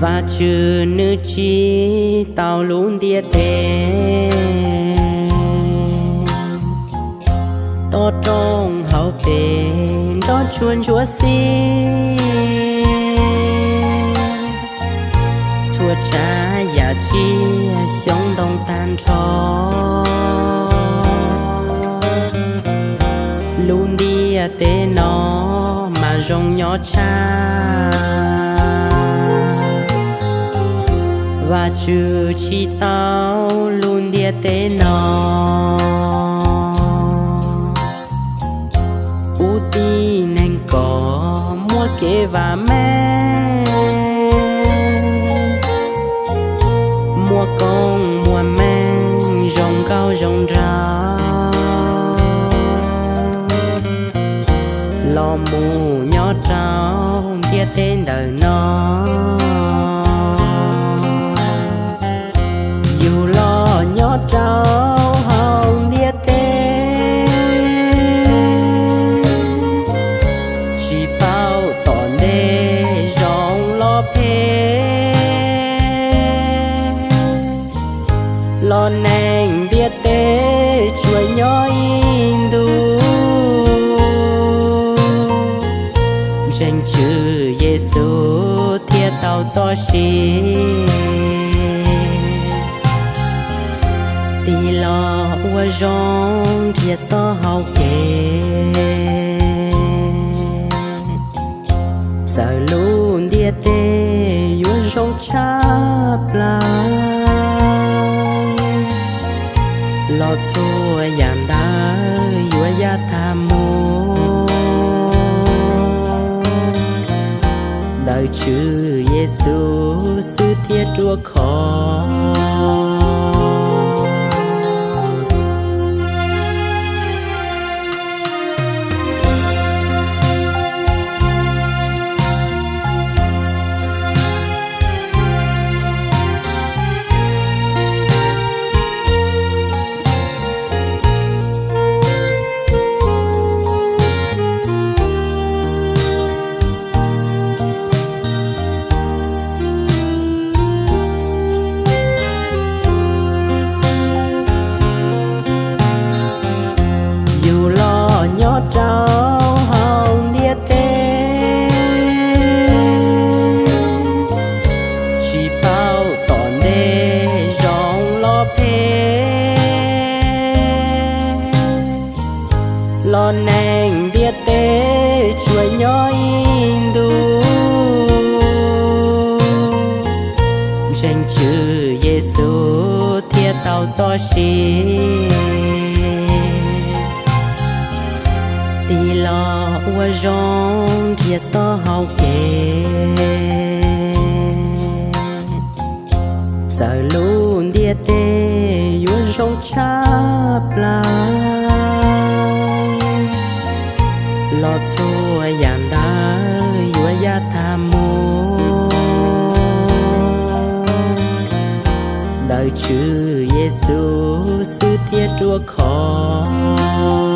Vajtswv nws tsis tau lub ntiaj teb, toj roob hauv pes nroj tsuag ntsuab xiab, txhua tsav yam tsiaj xyoob ntoo tag nrho. Lub ntiaj teb no mas zoo nyob tshaj. Vajtswv tsis tau lub ntiaj teb no, kuv tib neeg kom muaj kev vam meej, muaj koob muaj meej zoo nkauj zoo nraug los mus nyob rau ntiaj teb ntawm no. Yus los nyob rau hauv ntiaj teb, tsis paub tom ntej zoo los phem, los neeg ntiaj teb tsuas nyob ib ntus, ntseeg Tswv Yexus thiaj tau txoj sia. Tig los ua zoo nrhiav txoj hau kev, txawm lub ntiaj teb yuav zoo tshaj plaws los txhua yam ntawd yuav yaj tag mus. Ntawm Tswv Yexus xwb thiaj ruaj khov. Yus los nyob rau hauv ntiaj teb, tsis paub tom ntej zoo los phem, los neeg ntiaj teb tsuas nyob ib ntus, ntseeg Tswv Yexus thiaj tau txoj sia. Tig los ua zoo nrhiav txoj hau kev, txawm lub ntiaj teb yuav zoo tshaj plaws los txhua yam ntawd yuav yaj tag mus. Ntawm Tswv Yexus xwb thiaj ruaj khov.